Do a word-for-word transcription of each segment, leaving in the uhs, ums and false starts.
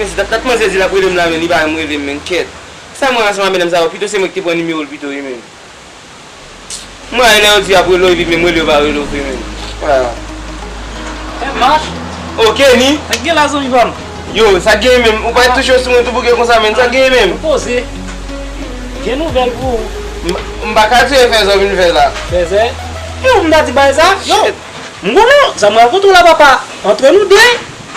Men si dat, dat manzè di l ap rele m la, men li pa janm rele m, men, kèt. Sa mwen ansanm ak medam sa yo, pito se mwen ki te pran nimewo l pito, wi, men. Mwen, lè yo di y ap rele w, epi menm rele yo pa rele w vre, men. Ah. Fè mach. Ok, ni. Sa k gen la, zanmi pa m? Yo, sa k gen menm? Ou pa t touche sou mwen tou bouke konsa, men. Sa k gen menm? Poze. Gen nouvèl pou ou. M, m pa ka tire fèzè w vin fè la. Fèzè? Yo, m ta di bay sa. Yo, m konnen sa mwen kontre la, papa. Antre nou de.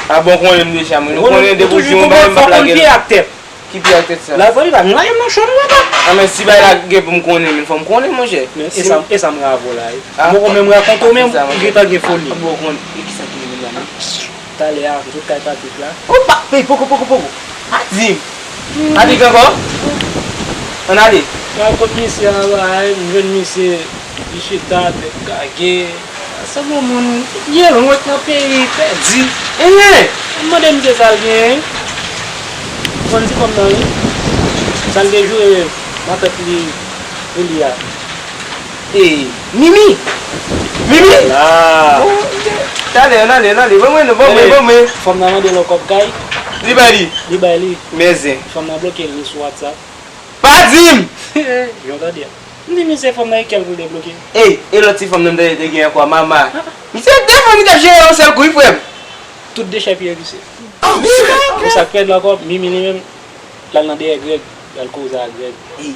A bon, konnen m deja, mwen. Nou konnen depi w di yon bagay, m p ap lage l. Ki pye ak tèt sa? La vre, li pa m lage m nan cho, non, papa. A, men si bay la gen pou m konnen, men fò m konnen, monchè. Men, e sa, e sa m ravò la, e. M poko menm rakonte w, men ou gentan gen foli. M poko konnen. E kisa ki rive la, men? Talè a, m sot kay Patrick la. Opa! Ey, poko, poko, poko. Pa di m. Patrick ankò? Ann ale. Mwen al kot misye a, m jwenn misye, li chita, tèt kage. Sa bon moun, byen lwen k nan peyi, pèdi. Enyen! M mande misye sa l genyen. Ou konn ti fanm nan, wi. Sa l te joure matant li pou li a. E, Mimi! Mimi! La! Bon, talè, ann ale, ann ale. Ban mwen, non, ban mwen, ban mwen. Fanm nan mande l yon kòb kay. Li bay li. Li bay li. Men zen. Fanm nan bloke li sou WhatsApp. Pa di m! Jan w tande a. M di misye fanm nan e kè l pou l debloke. Ey, e lòt ti fanm nan m tande te gen ankò, Mama. Misye de fanm li t ap jere yon sèl kou, wi, frè m. Tout dechèpiye misye. E sa k rèd la ankò, Mimi li menm, l al nan dèyè Grèg, l al koze ak Grèg. Ey,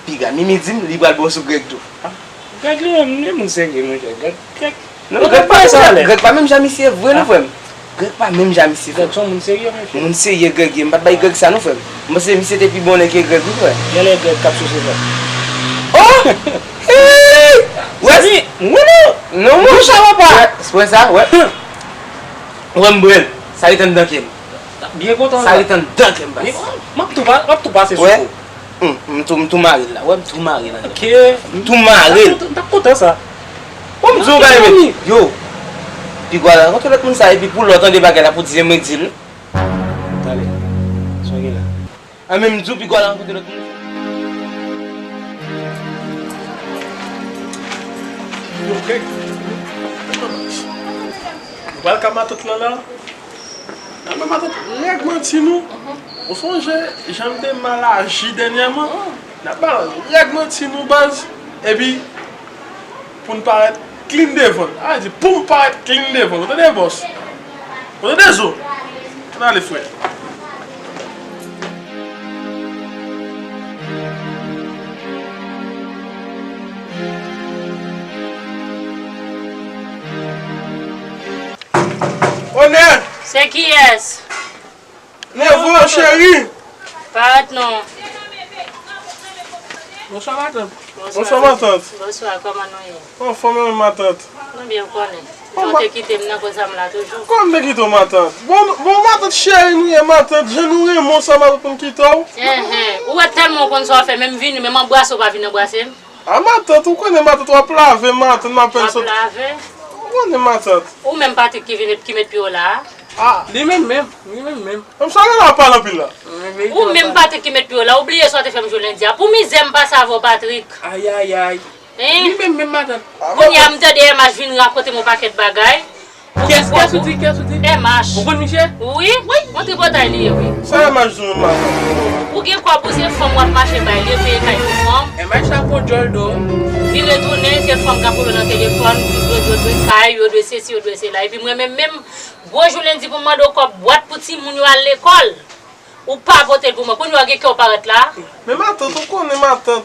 piga, Mimi di m li pral ba w sou Grèg tou. Grèg li menm, li moun serye, monchè. Grèg, Grèg. Non, Grèg pa menm jan, Grèg pa menm jan misye vre, non, frè m. Grèg pa menm jan misye, frè m. Grèg se yon moun serye, monchè. Moun serye Grèg ye. M pa t bay Grèg sa, non, frè m. M panse misye te pi bonnen ke Grèg, wi, frè m. Genlè Grèg k ap souse, frè m. Oh! Hey! Wè, zanmi, m konnen w. Non, monchè, papa. Wè, wè sa, wè. Wè m bwè l. Sa ret anndan kè m. Byen kontan sa. Sa ret anndan kè m, baz. M ap tou pa-, m ap tou pase sou ou. Hum, m tou, m tou mare l la. Wè, m tou mare l. Ok. M tou mare l. M t ap kontan sa. Bon, m di w bagay, men. Yo. Pi gwa la, rankontre lòt moun sa, epi pou lè w tande bagay la, pou di, mwen di l. Talè. Sa w gen la? A, men m di w, pi gwa la, rankontre lòt moun. Yo, Grèg. Ou pral ka matant lan la? Nan men matant, règ manti nou. Ou sonje jan m te mal aji dènyèman? N ap ba l règ manti nou, baz. Epi, pou n parèt clean devan l. A di, pou m parèt clean devan l. Ou tande, bòs? Ou tande, Zo? Ann ale, frè. Onè! Se kiyès? Leve w, cheri! Parèt non. Bonswa, matant. Bonswa, matant. Bonswa, kòman nou ye? Anfòm, wi, matant. Nou byen, ou konnen. Jan w te kite m nan, konsa m la toujou. Kòman m te kite w, matant? Bon, bon, matant cheri nou ye, matant. Jan nou renmen w sa, matant, pou m kite w. Enhen. Ou wè tèlman w konn sa w ap fè, menm vini, menm anbrase w pa vin anbrase m. A, matant, ou konnen, matant, w ap lave, matant, m apèn sot. W ap lave? Ou konnen, matant. Ou menm Patrick ki vin, ki met pye w la a? A, li menm menm, li menm menm. Menm sa la, la pale anpil la. Ou menm Patrick ki met pye w la, ou bliye sa w te fè m jou lendi a. Pou mizè m pase avè w, Patrick. Ayayay. Hein? Li menm menm, matant. Kounye a m tande M H vin rakonte m yon pakèt bagay. Kiyès, kiyès ou di, kiyès ou di? M H. Ou konn misye? Wi. Wi. Yon tripotay li ye, wi. Sa M H di w, matant? Ou gen kòb, ou se fanm w ap mache bay, li peye kay pou fanm. M H la pran djòl dò. Li retounen, se fanm k ap rele w nan telefòn, yo dwe, dwe kay, yo dwe sesi, yo dwe sela. Epi mwen menm, menm, gwo jou lendi pou m mande w kòb bwat pou timoun yo al lekòl. Ou pa pote l pou mwen. Kounye a w gen kè w parèt la. Men matant, ou konnen matant.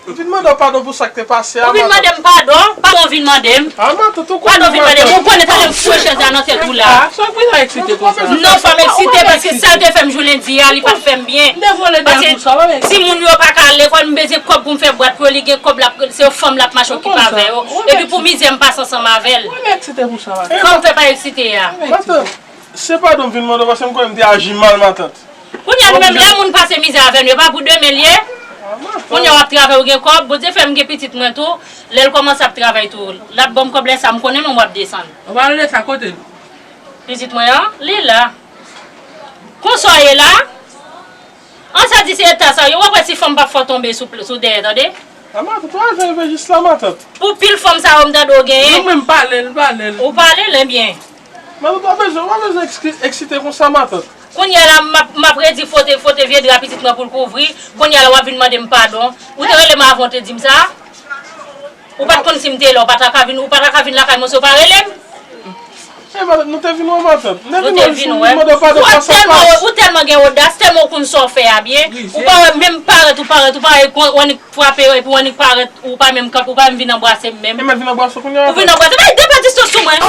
M vin mande w padon pou sa k te pase a, matant. Ou vin mande m padon? Padon w vin mande m? A, matant, ou konnen matant. Padon w vin mande m? Ou konnen talè m foure chèz la nan tèt ou la. A, sa w bezwen eksite konsa? Non, fò m eksite paske sa l te fè m jou lendi a, li pa t fè m byen. M te vole dèyè l pou sa, pa m eksite. Paske timoun yo pa ka al lekòl, m bezwen kòb pou m fè bwat pou yo, li gen kòb l ap, se fanm l ap mache okipe avè yo. Epi pou mizè m pase ansanm avè l. Ou pa eksite pou sa, matant. Kòman m fè pa eksite a? Matant. Se padon m vin mande w paske m konnen m te aji mal, matant. Kounye a nou menm, lè moun pase mizè avè nou, e pa pou demen l ye. Kounye a w ap travay, ou gen kòb, Bondye fè m gen pitit mwen tou, lè l kòmanse ap travay tou, l ap ban m kòb, lè sa m konnen menm w ap desann. Ou pa rele sa kote l? Pitit mwen an, li la. Konsa w ye la? An sa di se eta sa yo, w ap wè si fanm p ap fè w tonbe sou, sou dèyè, tande? A, matant, ou al fè jis la, matant. Pou pil fanm sa yo m tande w genyen. Non, men m pale l, m pale l. Ou pale l, ebyen. Matant, ou pa bezwen, ou pa bezwen ekski-, eksite konsa, matant. Kounye a la, m ap, m ap redi fwote, fwote vye dra pitit mwen pou l kouvri. Kounye a la, w ap vin mande m padon. Ou te rele m avan, w te di m sa? Ou pa t konn si m te la, ou pa ta ka vin, ou pa ta ka vin lakay mwen si w pa rele m? E, matant, nou te vin wè matant. Nou te vin wè. Ou tèlman, ou tèlman gen odas, tèlman ou konn sa w fè a byen. Ou pa wè menm parèt, ou parèt, ou parèt, w annik frape, epi w annik parèt, ou pa menm kanpe, ou pa menm vin anbrase m menm. E mèt vin anbrase w kounye a. Ou vin anbrase, bay depa distans sou mwen.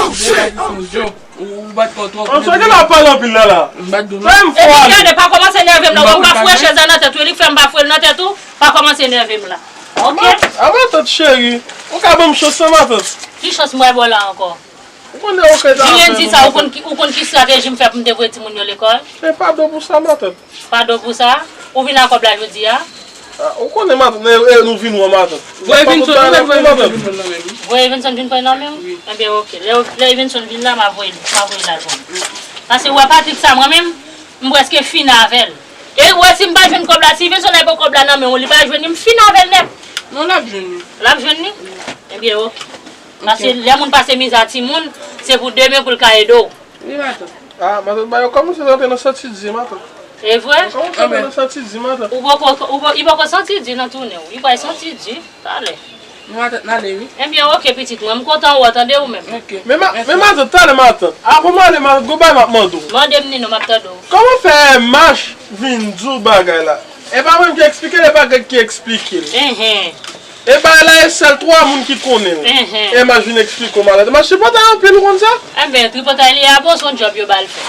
Ou bat kò twòp. An, sa gen la pale anpil la, la. Fè m fò ale. Epi gade, pa kòmanse nève m la, ou pa foure chèz la nan tèt ou, e li k fè m pa foure l nan tèt ou, pa kòmanse nève m la. Ok? A, matant cheri, ou ka ban m chans lan, matant. Ki chans m wè bò la ankò? Ou konnen ou fè sa. Di lendi sa, ou konn ki, ou konn ki estrateji m fè pou m te voye timoun yo lekòl? E padon pou sa, matant. Padon pou sa? Ou vin ak kòb la jodi a? A, ou konnen matant, e, e, nou vin wè matant. Voye Evenson, nou mèt voye Evenson vin nan men m. Voye Evenson vin pran nan men w? Wi. Enben, ok. Lè, lè Evenson vin la, m a voye l, m a voye l al pran. Paske ou wè Patrick sa, mwen menm, m prèske fin avè l. E ou wè si m pa jwenn kòb la, si Evenson al pran kòb la nan men w, li pa jwenn li, m fin avè l nèt. Non, l ap jwenn li. L ap jwenn li? Wi. Enben, ok. Paske lè moun pase mizè a timoun, se pou demen pou l ka ede w. Wi, matant. A, matant, ba yo kòmanse rantre nan santi di, matant. E vre? Yo kòmanse rantre nan santi di, matant. Ou poko, ou po-, li poko santi di nan tounen w. Li pral santi di, talè. Wi, matant, n ale, wi. Enben, ok, pitit mwen, m kontan wè w, tande ou menm. Ok. Men ma-, men matant, talè, matant. Avan m ale, matant, gon bagay m ap mande w. Mande m, Nino, m ap tande w. Kòman fè M H vin di w bagay la? E pa mwen ki eksplike l, e pa Greg ki eksplike l. Enhen. E bagay la e sèl twa moun ki konnen l. Enhen. E M H vin eksplike w, matant. M H tripotay anpil, ou konn sa? Enben, tripotay li a bon, se yon djòb yo ba l fè.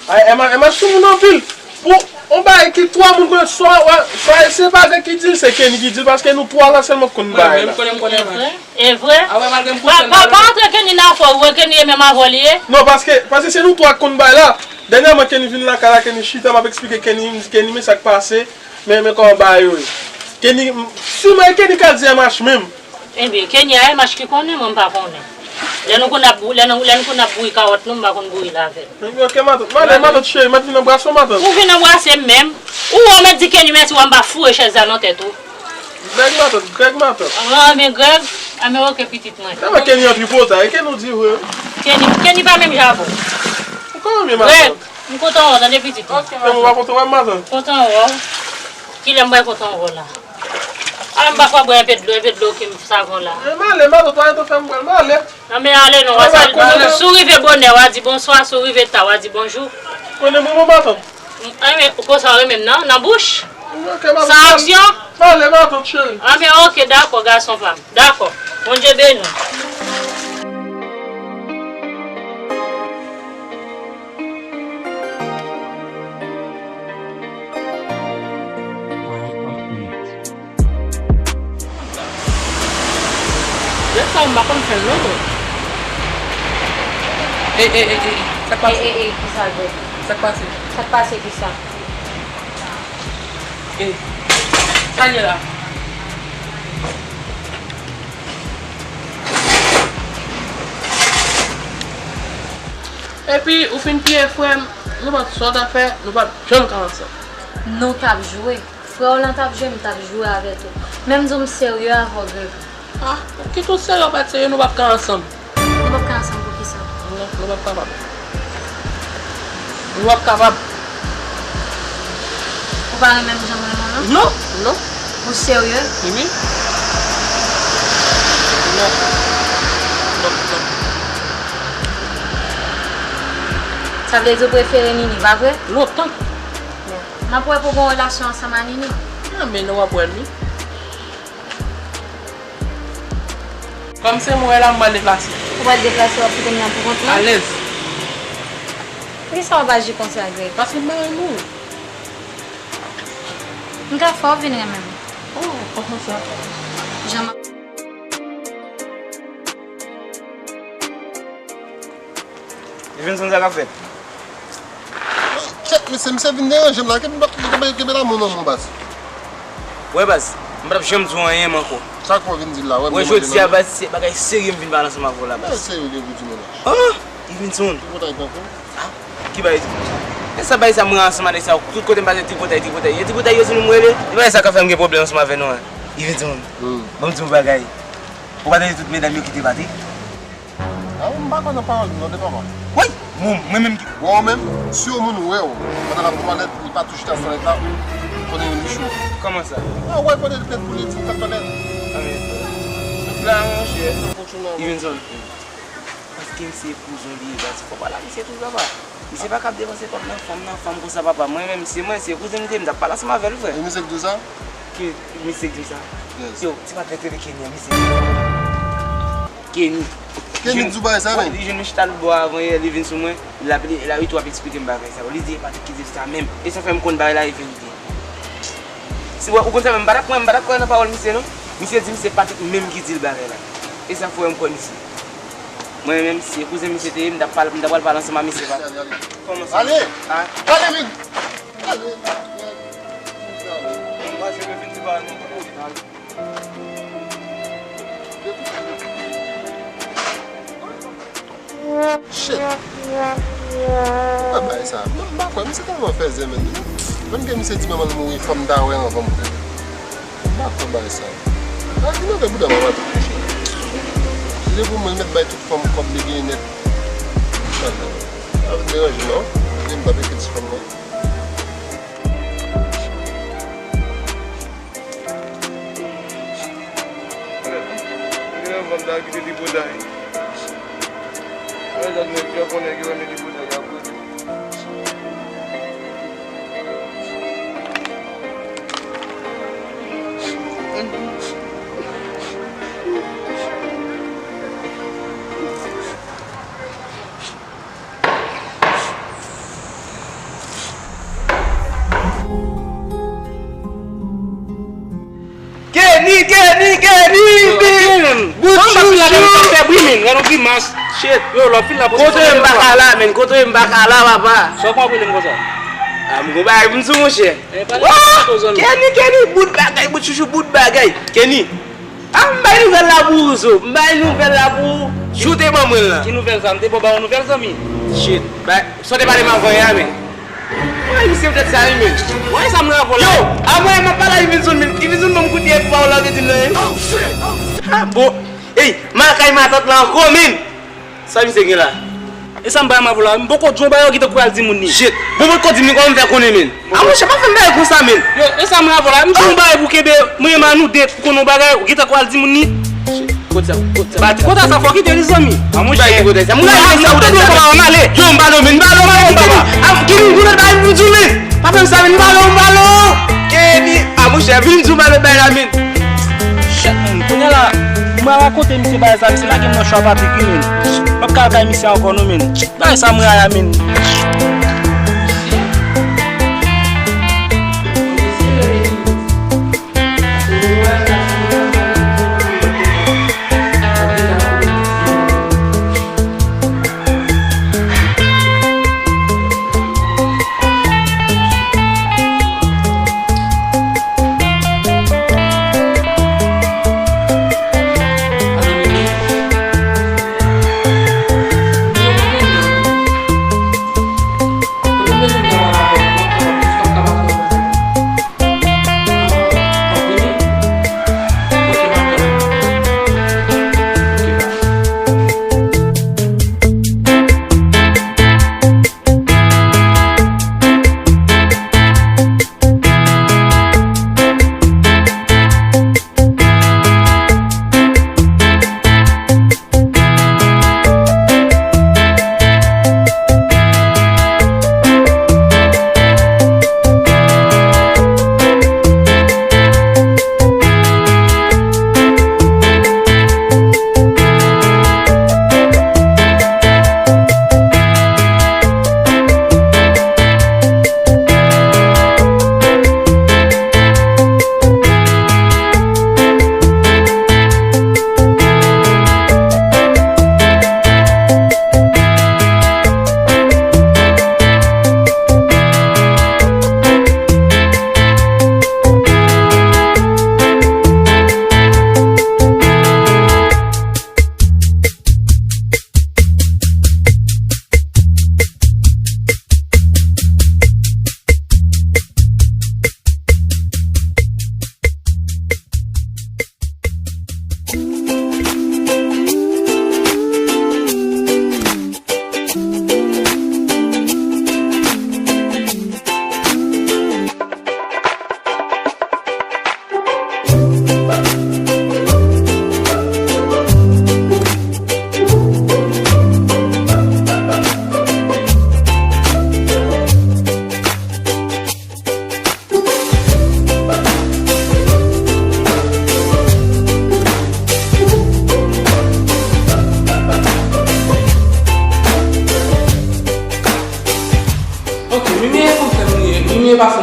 Ay, M H, M H sou moun anpil. Pou yon bagay ki twa moun konnen, swa, swa se pa Greg ki di l, se Kenny ki di l, paske nou twa la sèlman k konn bagay la. Mwen menm konnen, m konnen M H. E vre? E vre? A wè, malgre m pa, pa, pa antre Kenny nan afè w, ou wè Kenny e menm avè w li ye? Non, paske, paske se nou twa k konn bagay la. Dènyèman, Kenny vin lakay la, Kenny chita, m ap eksplike Kenny, m di Kenny, men sa k pase, men, men kòman bagay yo ye. Kenny, m, siman e Kenny k al di M H menm. Ebyen, Kenny a M H ki konnen, mwen m pa konnen. Lè nou konn ap bou-, lè nou, lè nou konn ap bouyi kawòt nou, m pa konn bouyi l avè l. Ebyen, ok, matant. M ale, matant cheri, m ap vin anbrase w, matant. Ou vin anbrase m menm. Ou wè w mèt di Kenny mèsi, wè m pa foure chèz la nan tèt ou. Greg matant, Greg matant. Ah, men Greg, ah, men ok, pitit mwen. Sa va Kenny an tripotay, e Kenny ou di vre. Kenny, Kenny pa menm jan avè w. Ou konn byen matant. Greg, m kontan wè w, tande pitit mwen. Ok, matant. Ou pa kontan wè m, matant? Kontan wè w. Kilè m pral kontan wè w la? Ah, m pa kwè bwè enpe dlo, enpe dlo ki m savon la. E m ale, matant, ou pa gen tan fè m pran, m ale. Nan men ale non, w a salye. Si w rive bonè, w a di bonswa, si w rive ta, w a di bonjou. Konnen bonbon matant. Anben, ou konsa w renmen m nan, nan bouch? San aksyon? Pale matant cheri. Anben, ok, dakò, gason pa m. Dakò. Bondye beni w. Lè sa yo m pa konn fè l non, mwen. Ey, ey, ey, ey, sa k pase? Ey, ey, ey, kisa, Greg? Sa k pase? Sa k pase, kisa? Ey, sa l ye la? Epi, ou fin piye frè m, nenpòt sa w ta fè, nou p ap janm ka ansanm. Nou t ap jwe. Frè w lan t ap jwe, m t ap jwe avè tou. Men m di w m serye avè w, Greg. Ah, ou kite w serye, w pa t serye, nou p ap ka ansanm. Nou p ap ka ansanm poukisa? Non, nou p ap kapab. Nou p ap kapab. Ou pa renmen m jan m renmen w lan? Non, non. Ou serye? Wi. Non. Non, non. Sa vle di w prefere Nini, pa vre? Lontan. M ap wè pou w gen yon relasyon ansanm a Nini. Ah, men non, w ap wè l, wi. Kòm se mwen la, m pral deplase. Ou pral deplase, w ap kite m nan pou kont mwen? Alèz. Poukisa w ap aji konsa, Greg? Paske m pa renmen w. M ka fè w vin renmen m. Oh, kòman sa? Jan m ap Evenson, sa k ap fèt? Kèt, mesye, misye vin deranje m la. Kenbe, kenbe, kenbe lanmou nan men w, baz. Wè, baz, m pa t ap janm di w anyen ankò. Sa k fè w vin di l la? Wè, jodi a, baz, se bagay serye m vin pale ansanm avè w la, baz. Bagay serye w gen pou di mwen la. Ah, Evenson. Tripotay tankou. Ah, ki bagay tripotay? E sa bagay sa m wè ansanm a nèg sa yo. Tout kote m pase tripotay, tripotay. E tripotay yo di nou m rele. E bagay sa k ap fè m gen pwoblèm ansanm avè nou an. Evenson, ban m di w bagay. Ou pa tande tout medam yo kite Patrick? Ah, m pa kwè nan pawòl nou non, de papa. Woy! Mwen, mwen menm ki. Wè w menm, si yon moun wè w pandan l ap twalèt, li pa tou chita sou twalèt la, konnen li cho. Kòman sa? A, wè, pandan l ap twalèt pou li di l t ap twalèt. A, men, la, monchè, li vin zòn. Paske misye kouzen li ye, baz. Fò pale a misye tou, papa. Misye pa kab depanse kòb nan fanm, nan fanm konsa, papa. Mwen menm, se mwen, se kouzen m te ye, m t ap pale ansanm avè l, frè. E misye k di w sa? Ki misye k di m sa? Yes. Yo, ti patnè k rele Kenny an, misye. Kenny. Kenny k di w bagay sa menm? Li jwenn m chita lòt bò a avan yè, li vin sou mwen, l ap, li, l ap, li tou ap eksplike m bagay sa yo. Li di e Patrick ki di l sa menm. E sa fè m konn bagay la e verite. Si w, ou konn sa menm, m pa t ap kwè, m pa t ap kwè nan pawòl misye non. Misye di m se Patrick menm ki di l bagay la. E sa fè m kwè misye. Mwen menm, se kouzen misye te ye, m t ap pale, m t ap pral pale ansanm a misye, pa. Kòman sa? Ale! A? Ale vin! Ale! Shit! Mwen bay sa. Mwen m pa kwè, misye tèlman fè zen menm. Menm ke misye di manman l mouri, fò m ta wè anvan m kwè. M pa kwè bay sa. A, vin anlè bouda manman tou. Se pou mwen mèt bay tout fanm kòb li genyen nèt. Sa pa deranje non. Li m pa peke ti fanm nan. Mwen vann la kite tripotay. Mwen zòt mwen pye konnen ki wè mwen tripotay la kote. Kenny, Kenny, Kenny, bim! Bout chouchou! Fè bri, men. Gade yon grimas. Shit. Yo, lò fil la. Kote m pa ka la, men. Kote m pa ka la, papa. Sa w konn rele m konsa? A, m gon bagay pou m di w, monchè. Kenny, Kenny, bout bagay, bout chouchou, bout bagay. Kenny. A, m bay nouvèl la pou ou, Zo. M bay nouvèl la pou ou. Jou te ban mwen la. Ki nouvèl sa? M te bon ba yon nouvèl, zanmi. Shit. Bay, sa w te pale m avan yè a, men. Mwen, misye tèt sa, wi, men. Wè sa m ravò la. Yo, a mwen, m ap pale a Ivinson, men. Ivinson, ban m kout yè pou pa w la, te di m nan, hein. A, bon. Ey, m al kay matant la ankò, men. Sa misye gen la? E sa m bay avè w la? M poko di w yon bagay ou gentan kouri al di moun li. Shit. Bon, bon, kò di m li kòman m fè konnen, men? A, monchè, pa fè m bagay konsa, men. Yo, e sa m bay avè w la? M di w yon bagay pou kenbe mwen menm a nou de pou konnen yon bagay, ou gentan kouri al di moun li. Shit. Kote sa, kote sa? Ba, kote sa, fò kite li, zanmi. A, monchè. Ba, kote sa? Moun la, sa, kote sa? Yo, m pale w, men, m pale w, men, m pale w. A, ki moun, moun la, ba, m di w, men. Pa fè m sa, men, m pale w, m pale w. Kenny, a, monchè, vin di w pale bay la, men. Shit, men, kounye a la, m al rakonte misye bagay sa, misye lage m nan cho a Patrick, wi, men. M p ap ka al kay misye ankò, non, men. Bagay sa m ray la, men.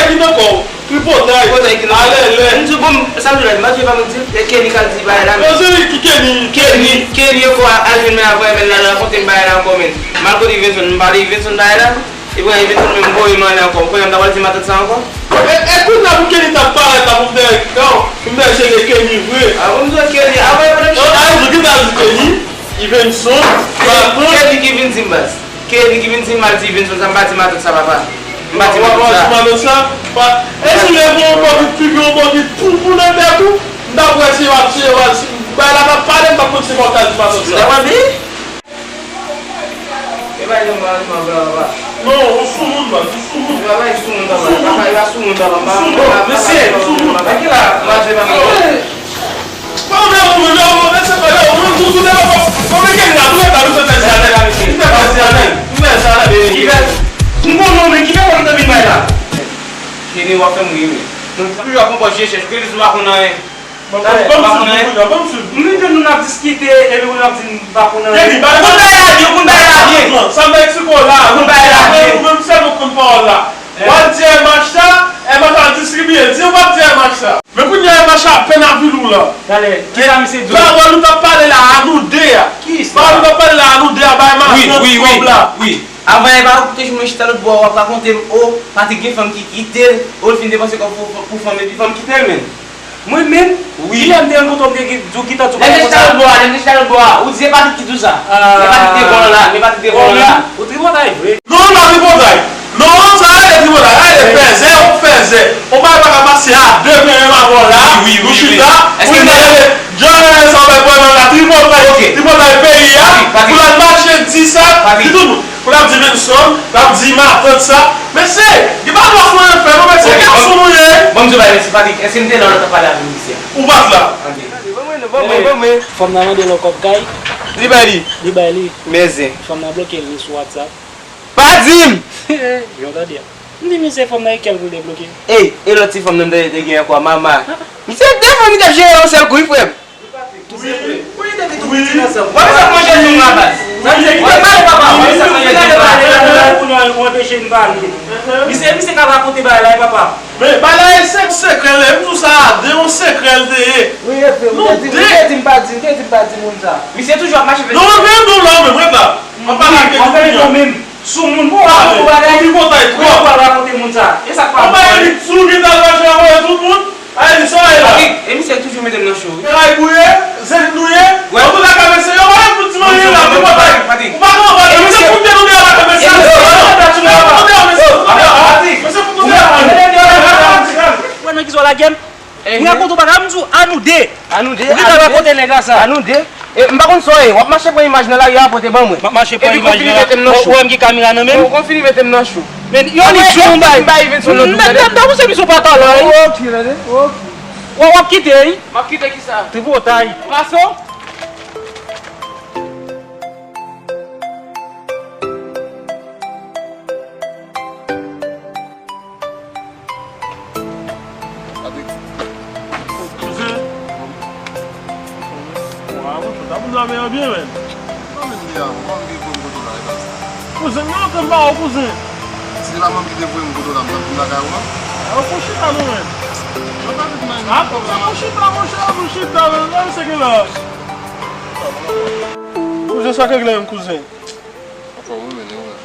Tripotay ki nan kò w. Tripotay. Tripotay ki nan kò w. Alèlè. M di w, bon, sa m di w la, m pa t jwe pa mwen di, e Kenny k al di bagay la, men. Yo, se li ki Kenny. Kenny, Kenny ankò al jwenn mwen avè mwen la, rakonte m bagay la ankò, men. M al kote Ivenson, m pale Ivenson bagay la. Epi Ivenson menm voye m ale ankò. Kounye a m ta pral di matant sa ankò? E, e kounye a pou Kenny t ap parèt la pou m fè, pou m fè jere Kenny vre. A, bon, m di w Kenny, a, bon, bon, bon. Yo, a, yo ki t al di Kenny, Ivenson, matant. Kenny ki vin di m, baz. Kenny ki vin di m, m al di Ivenson sa, m pa di matant sa, papa. M pa di matant sa. W ap di matant sa? Pa, e si w leve yon bò ki pipi, yon bò ki tou pou nan tèt ou, m t ap wè si w ap, si w ap, si, bagay la t ap pale, m t ap konn si w ap di matant sa. M t ap di? E bay nan manje manje la, papa. Non, ou soumoun, man, ou soumoun. E pa bay soumoun, papa. Papa, e pa soumoun, papa. Ou soumoun, mesye, ou soumoun. Papa, ki la? Manje, papa. Kòman ou menm, ou menm, ou menm, se pa yo, ou menm, tou, tou, tou, tou, tou, men Kenny la, tou, tou, tou, fè sa, fè sa, fè sa, fè sa, fè sa. Ki fè? M konnen w, men ki fè w pa vin bay la? Kenny, w ap fè m ri, wi. Toujou ap pran pòz je chèch, ou gen rezon pa konn anyen. Ban m, ban m, ban m swiv nou kounye a, ban m swiv nou. M vin jwenn nou n ap diskite, epi kounye a w ap di m pa konn anyen. Ou konn bagay la byen, ou konn bagay la byen. Sa m eksplike w la, ou konn bagay la byen. Ou menm sèl ou konn pawòl la. W al di M H la, M H la distribiye, di ou p ap di M H la. Men kounye a M H la apèn ap vin ou la. Talè, kisa misye di w? Pawòl ou t ap pale la a nou de a. Kiyès la? Pawòl ou t ap pale la a nou de a, bay matant kòb la. Wi, wi, wi. Avan e pa ou te jwenn mwen chita lòt bò, w ap rakonte m, o, Patrick gen fanm ki kite l, o, l fin depanse kòb pou, pou fanm, epi fanm kite l, men. Mwen menm, wi. Kilè m te rankontre w, m te di w ki tan tou. Lè m te chita lòt bò a, lè m te chita lòt bò a, ou di se Patrick ki di w sa. Se Patrick te bon la, men Patrick te bon la. Ou tripotay vre. Non, ou pa tripotay. Non, sa rele tripotay, sa rele fèzè, ou fèzè. Yon bagay pa ka pase a de menm avè w la, nou chita, ou vin rele John Rene sa w fè pwèl la, tripotay, tripotay peyi a, pou l al mache di sa, di tout moun. Pou l ap di Benson, l ap di matant sa. Mesye, gen pa dwa sou anyen fè, non, mesye, gason nou ye. Ban m di w bagay, mesye Patrick, èske m te la lè w t ap pale avè misye a? Ou pa t la. Ok. Ban mwen, non, ban mwen, ban mwen. Fanm nan mande l yon kòb kay. Li bay li. Li bay li. Men zen. Fanm nan bloke li sou WhatsApp. Pa di m! Jan w tande a. M di misye fanm nan e kè l pou l debloke. Ey, e lòt ti fanm nan m tande te gen ankò, Mama. Misye te fè li t ap jere yon sèl kou, wi, frè m. Wi. Wi, depi tou piti ansanm. W ap fè manje nou la, baz. Sa misye kite pale, papa. W ap fè manje nou la. Ou anpeche m pale. Misye, misye ka rakonte bagay la, wi, papa. Men, bagay la e senp sekrè l ye. M di w sa a de, yon sekrè l te ye. Wi, e vre. Ou te di, ou te di m pa di, ou te di m pa di moun sa. Misye toujou ap mache. Non, mwen menm, non, la, mwen, mwen la. Mwen pale ak li kounye a. Soumoun, bon, w ap fè bagay. Ou tripotay twòp. Ou pral rakonte moun sa. E sa k pa bon. Ou pa gen li tou, li t al mache avè tout moun. Ay, li sa, ay la. Patrick, e misye toujou mete m nan cho, wi. Ay, bouye, se nou ye. An tou ka, mesye, yo, pa fout ti manje la, tripotay. Ou pa konprann, mesye, fout tèt ou deyò la, mesye. Mesye, fout tèt ou deyò, mesye. Patrick, mesye, fout tèt ou deyò. Lage m. Mwen rakonte w bagay, m di w, a nou de. A nou de, ou gentan rakonte nèg la sa. A nou de. E, m pa konn sa w ye, w ap mache pran imaj nan lari a, pote ban mwen. M ap mache pran imaj nan lari a. Ou wè m gen kamera nan men m. Ou konn fini mete m nan chou. Men, yo li di yon bay. M pa even sou lòt ou, tande. Mèt, mèt, mèt, se misyon pa talè, wi. Ok, tande. Ok. W ap kite, wi. M ap kite kisa? Tripotay. Fason. Kouzen. Wa, monchè, ta moun la men an byen, men. Kòman m ye a? Kòman m gen pwoblèm kote w la, e baz? Kouzen, m gen antre m ba ou, kouzen. Si se pa mwen ki te voye m kote w la, m t ap vin lakay ou an. A, ou chita non, men. Mwen pa vin nan. A, kouzen, ou chita, monchè, ou chita, men. Nan, se ki la. Kouzen, sa k regle menm, kouzen? Anfòm wi, men, e ou menm?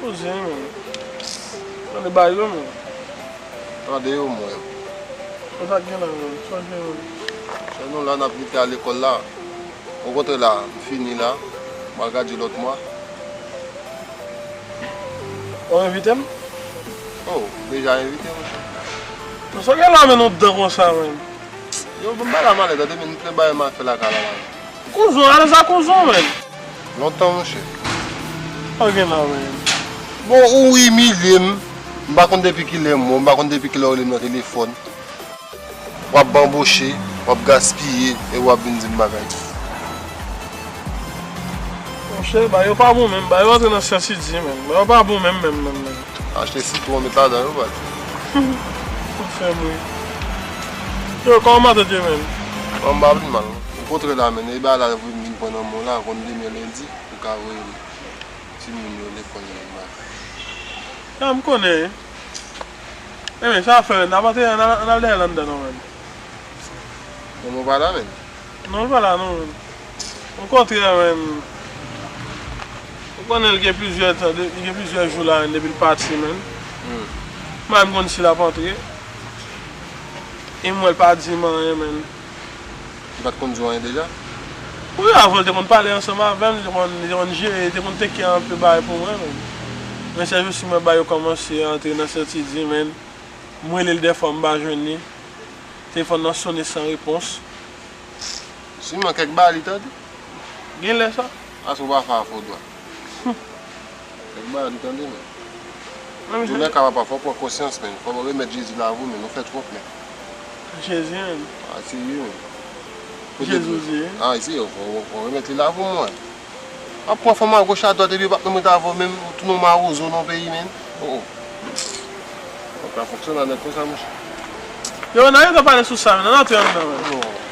Kouzen, men. Tande bay yo, men. Tande yo, mwen. Sa k gen la, men? Sa k gen, men? Chè, nou la, n ap lite al lekòl la. Okontrè la, m fini la. M al gade lòt mwa. W ap envite m? Oh, deja envite, monchè. Sa k gen la, men, nou dan konsa, men? Yo, bon, bay la malè, tande, men, nou te bay mal fè lakay la, la. Kouzen, ale sa kouzen, men. Lontan, monchè. Sa gen la, men. Bon, ou imilye m. M pa konn depi kilè m wè w, m pa konn depi kilè w rele m nan telefòn. W ap banboche, w ap gaspiye, e w ap vin di m bagay. Monchè, bagay yo pa bon menm, bagay yo antre nan syans li di, men. Bagay yo pa bon menm, menm, menm, menm. Achte sitwon, met ladan yo, baz. Ou fè m ri. Yo, kòman matant yo, menm? Bon, m pa vin mal, non. Okontrè la, men, e bagay la vin, vin pran nan men w la, konn demen lendi, ou ka voye timoun yo lekòl, menm, baz. Ya, m konnen. Ebyen, sa fè, n ap antre, n al, n al dèyè l anndan, non, menm. Bon, mwen pa la, menm. Non, l pa la, non, menm. Okontrè, menm. Ou konnen l gen plizyè tan, de- li gen plizyè jou la, menm, depi l pati, menm. Hmm. M pa menm konn si l ap antre. E m wè l pa di m anyen, menm. Li pa t konn di w anyen deja? Wi, avan l te konn pale ansanm avè m, li te konn, li te konn jere, li te konn take care anpe bagay pou mwen, menm. Men sèl jou si mwen ba yo kòmanse antre nan sètidye, menm. M rele l dèfwa, m pa jwenn li. Telefòn nan sonnen san repons. Siman kèk bagay li tande. Genlè sa. Ase w pa fè afè w dwa. Kèk bagay li tande, men. Menm jan. Jounen ka papa, fò w pran konsyans, men. Fò w remèt Jezi lavi w, men. Ou fè twòp, men. Jezi, men. A, serye, men. Jezi, w di, wi. A, serye, fò w, fò w remèt li lavi w, mwen. W ap pran fanm agoch adwat epi w p ap menm ret avè w menm, ou tounen yon mawozo nan peyi, menm. Oh, oh. Ou pa fonksyonè nèg konsa, monchè. Yo, n a gentan pale sou sa, men, ann antre anndan, men. Non.